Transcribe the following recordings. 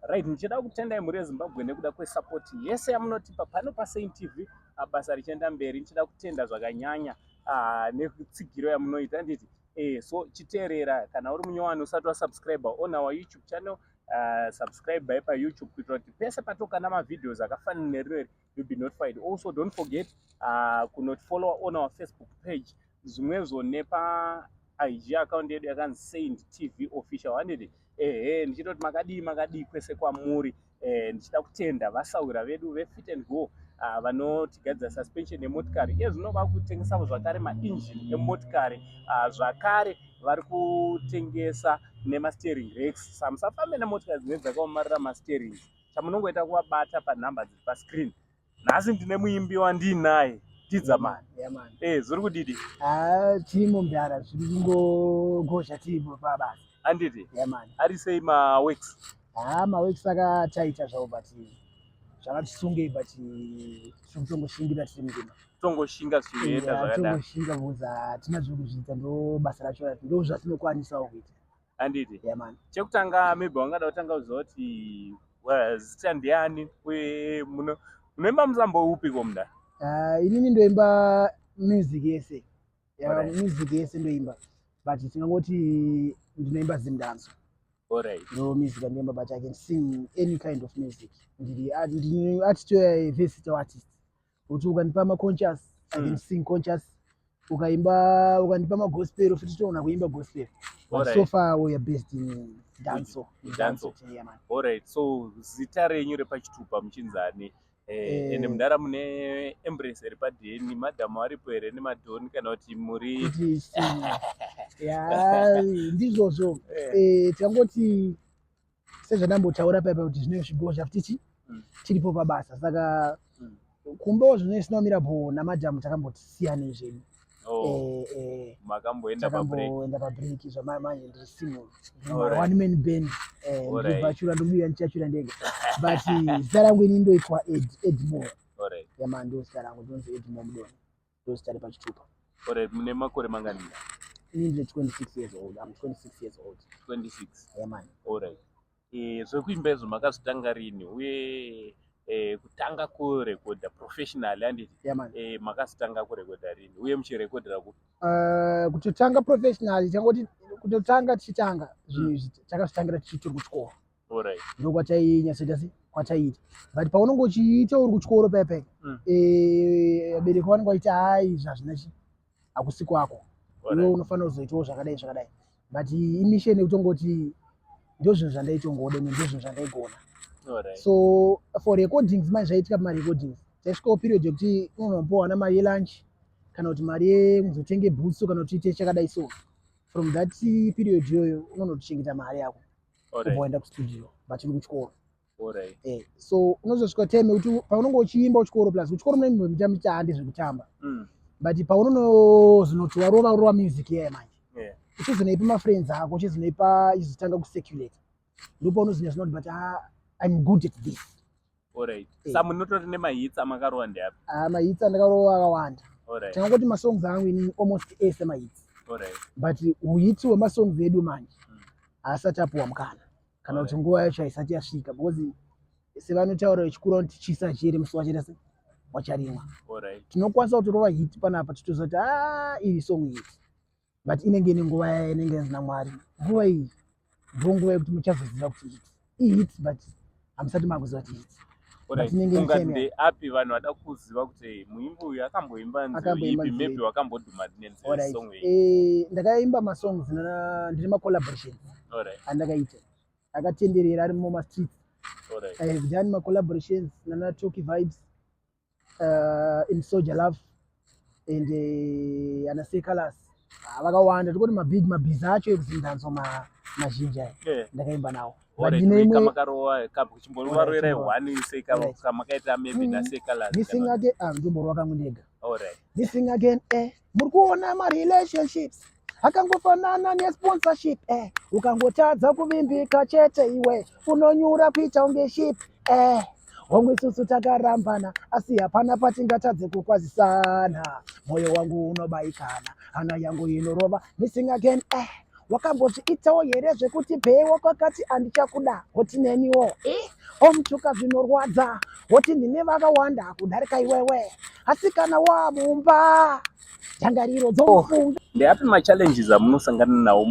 Right, ndichida kutendai mhuri yeZimbabwe nekuda kwesupport yese yamunotipa pano paSaint TV, basa richienda mberi. Ndichida kutenda zvakanyanya netsigiro yamunoita, handiti? So chiteerera, kana uri munyowani usati wasubscribe on our YouTube channel, subscribe paYouTube kuitira kuti pese patokanda mavideos akafanana nerino you'll be notified. Also, don't forget kunotifollow on our Facebook page, zvimwezvo nepa IG account yedu yakanzi Saint TV Official, handiti? Ehe, ndichitoti makadii, makadii kwese kwamuri. Ndichida kutenda vasawira vedu veFit and Go, vanotigadzira suspension yemotikari. Iye zvino vakutengesavo zvakare mainjini emotikari, zvakare vari kutengesa nemasteering racks. Sa musafambe nemotikari dzinenge dzakaomarira masteering. Chamunongoita kuvabata panhamba dziri pascreen. Nhasi ndine muimbi wandiinaye, Tidzamani. Yeah, man. Zviri kudidi? Ah, timo mudara, zviri kungogozha, tiripo pabasa. Handiti? Yeah, man. Ari sei maworks? Ah, maworks akataita zvavo, but zvakatisungei, but tiri kutongoshingira, tiri mundima. Tongoshinga, zvichienda zvakadaro. Tongoshinga because hatina zviri kuzviita, ndo basa racho, ndo zvatinokwanisawo kuita. Handiti? Yeah, man. Chekutanga, maybe wangada kutanga kuziva kuti zita ndiani uye munoimba musambo upi ko mudara? Ah, inini ndoimba music yese. Yeah, music yese ndoimba, but tingangoti ndinoimba zimdanso. Ndo music andinoimba, but I can sing any kind of music. Ndiri artist, versatile artist, kuti ukandipa maconscious, I can sing conscious. Ukaimba, ukandipa magospel futi, toona kuimba gospel. But so far we are based in danso. Dancehall. Yeah, man. Alright, so zita renyu repachitupa muchinzani? Ende mudara mune embrace here padheni? Madhamu aripo here nemadhoni, kana kuti muri Kuti ya, ndizvozvo. Tingangoti sezvandambotaura paipa kuti zvine zvigozha futi tiripo pabasa, saka kumbawo zvino isina kumira bho namadhamu, takamboti siyanei zvedu. Oh, makamboenda pabreak. Takamboenda pabreak. Zvamanje ndiri single, Alright. one man band. Ndibvachura, ndobika, ndichachura ndega, but zita rangu ini ndoitwa Edmore. Yama, ndo zita rangu, ndonzi Edmore Mudoni, ndo zita repachitupa. Alright, mune makore mangani? Ini ndine 26 years old. I'm 26 years old. 26? Yeah, man. Alright, zvekuimba izvo makazvitanga rini, uye kutanga kurekodha professionally, handiti? Yeah, man. Makazotanga kurekodha rini uye muchirekodhera kupi? Kutotanga professionally, tangoti kutotanga tichitanga zvinhu izvi, takazvitangira tichitiri kuchikoro. Ndokwatainyatsoita se kwataiita, but paunonge uchiita uri kuchikoro paya paya, vabereki vanenge vachiti, "Hai, izvi hazvina chi, hakusi kwako, iwe unofanira kuzoitawo zvakadai zvakadai." But imission yekutongoti ndo zvinhu zvandaitongoda ine, ndo zvinhu zvandaigona. So for recordings manje, zvaiitika pamarecordings, taisvikawo period yekuti unonombowana mari yelunch kana kuti mari yekuzotenge bhutsu kana kuti ite chakadai. So from that period iyoyo unonotochengeta mari yako, ubva waenda kustudio, but uri kuchikoro. So unozosvika time yekuti paunonge uchiimba kuchikoro, plus kuchikoro munenge muita ndezvekutamba, but paunonozonoti warova rova music iyaya manje, uchizonoipa mafriends ako, uchizonoipa, ichizotanga kucirculate, ndopaunozonyatsoona kuti, but ah, I'm good at this. Sa munotori nemahits amakarova ndeapi? Ah, mahits andakarova akawanda. Tingangoti masongs angu ini almost ese mahits, but uhit hwemasongs edu manje haasati apuwa mukana, kana kuti nguva yacho haisati yasvika, because sevanotaura vechikuru vanoti chisa chere musi wachaita se wacharimwa. Tinokwanisa kutorova hit panapa, titoziva kuti a iri song hit, but inenge ine nguva yayo inenge yanzi naMwari, nguva iyi ndo nguva yekuti muchazoziva kuti hit ihit, but hamusati makuziva kuti hit. Alright. But inenge ine Ungati time. ndeapi vanhu vada kuziva kuti muimbi uyu akamboimba nziyo Akamboimba ipi? nziyo Maybe ipi. wakambodhuma nenziyo, song iyi. Ndakaimba masongs ndine macollaborations andakaita akatenderera ari mumastreets. I have done macollaborations nana Toki Vibes, in Soldier Love and ana Sekalas. Vakawanda, tikoti mabig mabhizi acho ekuZimdancehall mazhinji aya ndakaimba nawo. But ndine imwe Kamakarova chimbovaroverai one seka kamakaita maybe naSekalas. Missing again. Ah, ndomborova kangu ndega. Missing again, eh. Muri kuona marelationships akangofanana nesponsorship, eh. Ukangotadza kuvimbika chete, iwe unonyura kuita unge ship, eh. Hongu, isusu takarambana, asi hapana patingatadze kukwazisana. Mwoyo wangu unobayikana, hana yangu inorova. Missing again, eh. Wakambozviitawo here zvekuti bae wakakati andichakuda, woti neniwo omutuka zvinorwadza, woti ndine vakawanda kudarika iwewe, asi kana wamumba ndangariro dzomufunga. Ndeapi machallenges amunosangana nawo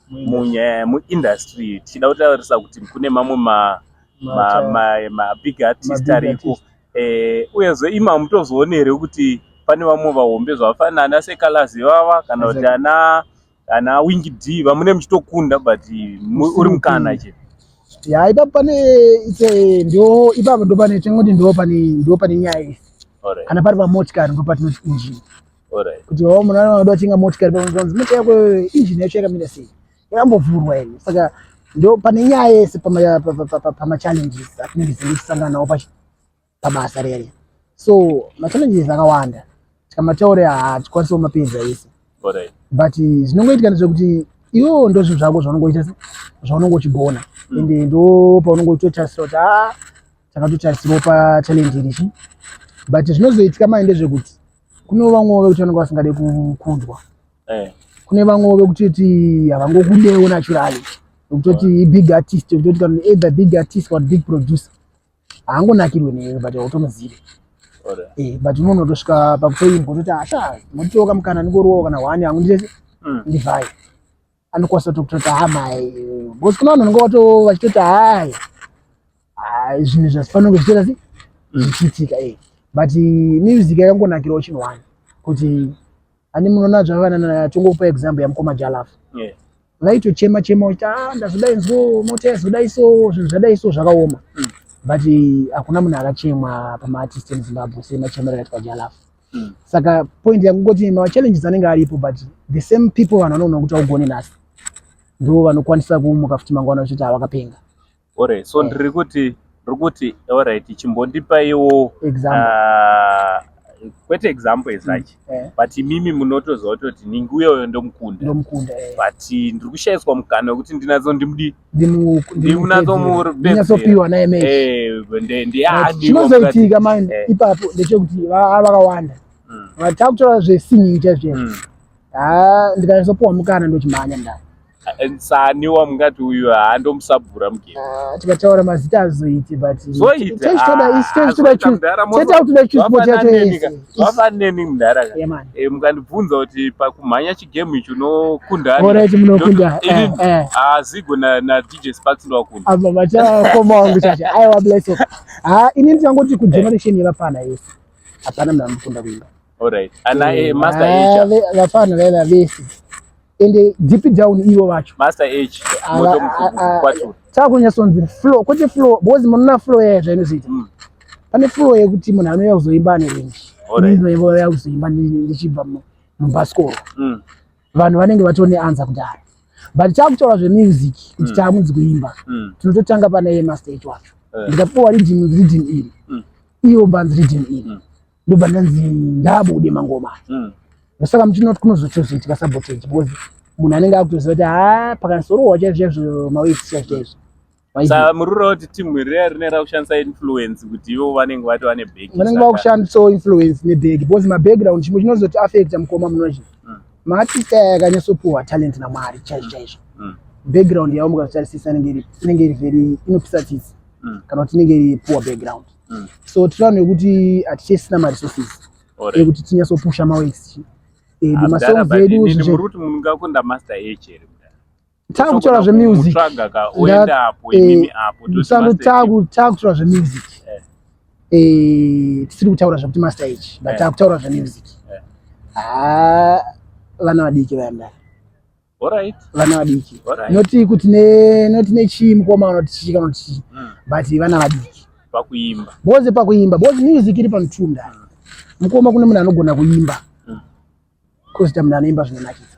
munyaya muindustry, tichida kutaurisa kuti kune mamwe mabig artist ariko, uyezve imi hamutozooni here kuti pane vamwe vahombe zvavafanana ana Seh Calaz ivava, kana kuti ana Winky D vamune muchitokunda, but uri mukana chete? Ya, ipapo pane ise ndo ipapo ndo pane tingoti ndo pane nyaya isi. Kana pari pamotikari, ndo patinoti injini, kuti wava munhu anoda kutenga motikari, paanzi mota yako injini yacho yakamira sei, yakambovhurwa here? Saka ndo pane nyaya yese pamachallenges atinenge tichisangana nawo pabasa rere. So machallenges akawanda, tikamataura hatikwanisi kumapedza ese, but zvinongoitika ndezvekuti iwewo ndo zvinhu zvako zvaunongoita, zvaunonge uchigona, ende ndo paunonge uchitotarisira kuti a takatotarisirawo pachallenge irichi. But zvinozoitika mai ndezvekuti kune vamwewo vekuti vanenge vasingade kukundwa. Kune vamwewo vekutoti havangokudewo naturally, vekutoti ibig artist, vekutoti kana either big artist kana big producer haangonakirwe newe, but hautomuzivi. But unoona kutosvika pakutoimbwa kutoti asha motoka mukana ndingorowawo kana one hangu nditese ndivhai, anokwanisa kutoti ha mai, because kuna vanhu vanenge vato vachitoti hai hai, zvinhu zvasifanira kunge zvichiita se zvichiitika. But music yakangonakirawo chinhu one, kuti ani munoona zvakafanana, tongokupa example yamukoma Jah Love. Vaitochema chema uchiti a ndazodai nzo mota yazodai, so zvinhu zvadai, so zvakaoma. But hakuna munhu akachemwa pamaartist emuZimbabwe semachemero akaitwa Jah Love. Saka point yangu ngoti machallenges anenge aripo, but the same people, vanhu vanoona kuti augone nhasi, ndo vanokwanisa kumuka futi mangwana vachiti havakapenga. Alright. So ndiri kuti alright, chimbondipaiwo example. Kwete example as such, but imimi munotoziva kutoti ningi uyoyo ndomukunda. Ndomukunda. But ndiri kushayiswa mukana wekuti ndinatso ndimudi Ndinyatsopiwa naye match. Chinozoitika mani ipapo ndechekuti vakawanda vatakutora zvesinging chaizvo chaizvo. Ha, ndikanyatsopiwa mukana ndochimhanya mudaro. Sani wamungati uyu haandomusabhura mugame? Ah, tikataura mazita azoiti, but Zoita. Teta kutoda Chillspot yacho yese. Vafaneni mudhara ka. Yeah, man. Mukandibvunza kuti pakumhanya chigame ichi unokunda ani? Alright, munokunda. Zigo na DJ Sparks ndowakunda. Apa vachakoma wangu chacha, aiwa, bless up. Ha, ini ndingangoti kugeneration yevafana yese hapana munhu anokunda kuimba. Alright, ana Master H. Ah, vafana vaiva vese, ende deep down ivo vacho Master H motomukwatura. Takunyatsonzi flow, kwete flow, because munoona flow yaya zvainozoita. Pane flow yekuti munhu anouya kuzoimba ane range. Ndinoimba kuzoimba ndichibva mubhasikoro, vanhu vanenge vatone anza kudhara, but takutaura zvemusic kuti taamunzi kuimba, tinototanga pana ye Master H wacho. Ndikapiwa riddim iri, iyo banzi riddim iri, ndobva ndanzi ndabude mangoma. Saka muchinoti kunozotozoitika sabotage, because munhu anenge akutoziva kuti ha pakasorohwa chaizvo chaizvo mawaves chaizvo chaizvo. Saka murura kuti timu riya rine rakushandisa influence, kuti ivo vanenge vati vane bhegi? Vanenge vakushandisawo influence nebhegi, because mabackground chimwe chinozoti affecta mukoma munochi maartist aya akanyatsopiwa talent naMwari chaizvo chaizvo, background yavo mukazotarisisa inenge iri very inopisa tsitsi, kana kuti inenge iri poor background. So tiri vanhu vekuti hatichesina maresources ekuti tinyatsopusha maworks edu, Ah, masongs edu. Muri kuti munhu ngakunda Master H here? Takutaura zvemusic. Mutsvaga ka oenda apo, imimi apo, toti sando Master H. Takutaura zvemusic. Tisiri kutaura zvekuti Master H, but takutaura zvemusic. Ha, vana vadiki vayandara. Vana vadiki. Noti kuti noti nechii mukoma, unoti chii kana kuti chii, but vana vadiki pakuimba. Boze pakuimba, because music iri panotunda mukoma. Kune munhu anogona kuimba, kozita munhu anoimba zvinonakidza.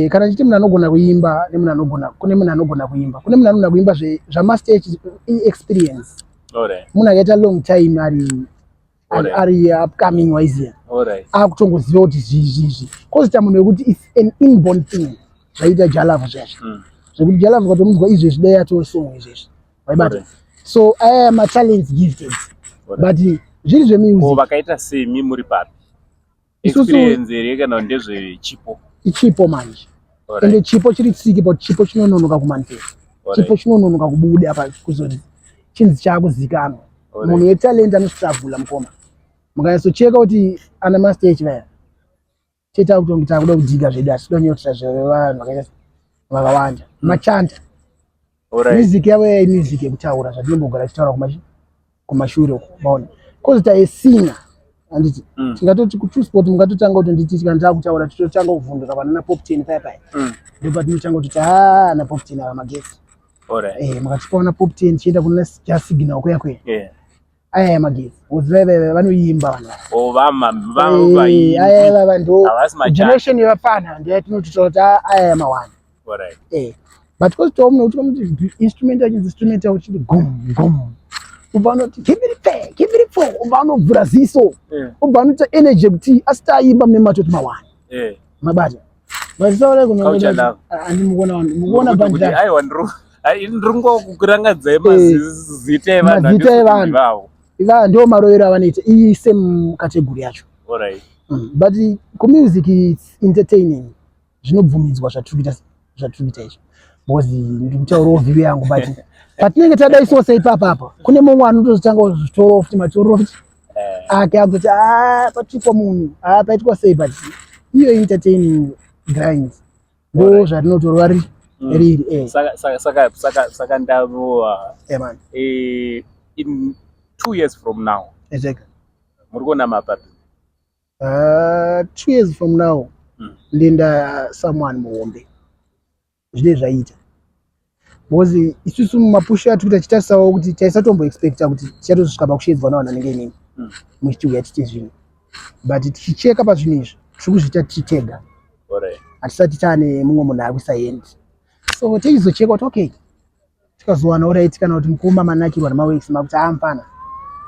Kana chiti munhu anogona kuimba nemunhu anogona, kune munhu anogona kuimba, kune munhu anogona kuimba zvaMaster H experience. Munhu akaita long time ari upcoming, waiziya, akutongoziva kuti zvizvizvi. Kozita munhu wekuti its an inborn thing, zvaita Jah Love zvezvi, zvekuti Jah Love ukatomunzwa izvezvi dai atoo song izvezvi waibata. So aya matalents gifted, but zviri Ko zvemusic. Vakaita semi muri papi? Isusu Experience here kana kuti ndezvechipo? Ichipo manje. Ende chipo chiri tricky, but chipo chinononoka kumanifest, chipo chinononoka kubuda pa kuzoti chinzi chaakuzikanwa. Munhu wetalent anostruggle, mukoma. Mukanyatsocheka kuti ana Master H vaya, chete akutonge takuda kudhiga zvedu, asi todonyotira zvevanhu vakaita vakawanda machanta. Music yavo yai music yekutaura zvatinombogara tichitaura kumashure uko, maona? Cause taisinger, handiti? Tingatoti kuTrue Sport mungatotanga kuti nditi kana takutaura titotanga kuvhunduka panana Poptain paya paya. Ndopatinotanga kuti taa na Poptain ava magetsi. Mukatipaona Poptain tichienda kuna Jah Signal kuya kuya, aya magetsi, because vaiva vanoimba vanhu ava. Oh, vama Aya vava ndo Havasi machanta. Generation yevapfana ndiyo tinototaura kuti aya mawani. But kozitawo munhu kuti kamuti instrument yacho, instrument yako chiti gum gum, ubva unoti give it four, give it four, ubva unovhura ziso, ubva unoita energy yekuti asi taimba mune matoti mawani. Mabata vatisaura. Culture love. Mukuona mukuona Kuti bandi. Aiwa, ndiri ngokurangadzai mazita evanhu. Mazita Handisi kuti evanhu. ndivavo. Iva ndo marovero avanoita, iyi same category yacho. But kumusic it's entertaining, zvinobvumidzwa zvatiri kuita izvi, because ndiri kutaurawo view yangu, but patinenge tadai sose ipapapa, kune mumwe anotozotanga kuzvitorawo futi, matorero futi ake akutoti a patukwa munhu, a paitwa sei, but iyo entertaining grind ndo zvatinotorwa riri. Saka ndavoa Man. In 2 years from now, muri kuona mapapi? 2 years from now, ndenda someone muhombe, zvine zvaita, because isusu mumapusho atiri kuita tichitarisawo kuti taisatomboexpecta kuti tichatozosvika pakushedzwa navanhu vanenge inini muchitiuya tiite zvinhu, but tichicheka pazvinhu izvi tiri kuzviita tichitega. Hatisati taane mumwe munhu ari kuisa hand, so tichizocheka kuti okay, tikazowana alright, kana kuti mukoma manakirwa nemaworks, makuti amfana,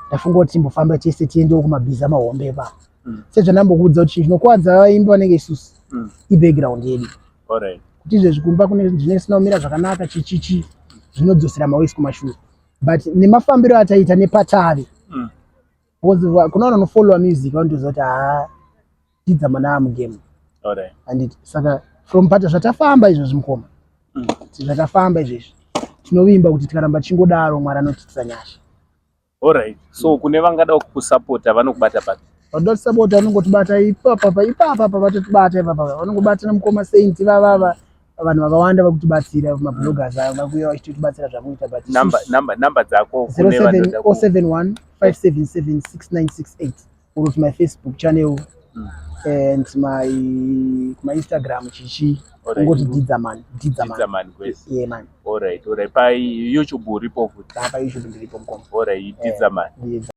ndafunga kuti timbofamba tese tiendewo kumabhiza mahombe ipapo. Sezvandambokuudza kuti chinhu chinokuwadza vaimbi vanenge isusu ibackground yedu, kuti izvezvi kumba kune zvinenge zvisina kumira zvakanaka, chichichi zvinodzosera maworks kumashure, but nemafambiro ataita nepatave, because kuna vanhu vanofollowa music vanotoziva kuti haa, tidzamana mugame, handiti? Saka from pata zvatafamba izvozvi, mukoma, zvatafamba izvezvi, tinovimba kuti tikaramba tichingodaro, Mwari anotiitisa nyasha. Alright, so kune vangada kukusapota vanokubata papi? Vanoda kutisapota vanongotibata ipapapa ipapapa, vatotibata ipapapa, vanongobata namukoma Saint vavava. Vanhu vakawanda vakutibatsira, mabloggers ava vakuuya vachitotibatsira zvamuita, but Namba dzako kune vanoda 071 577 6968, or to my Facebook channel and my kumaInstagram chichi. Ungoti Didzaman, Didzaman. Didzaman kwese. Yeah man. Alright, pa YouTube uripo futi? Pa YouTube ndiripo, mukoma. Alright, Didzaman. Didza.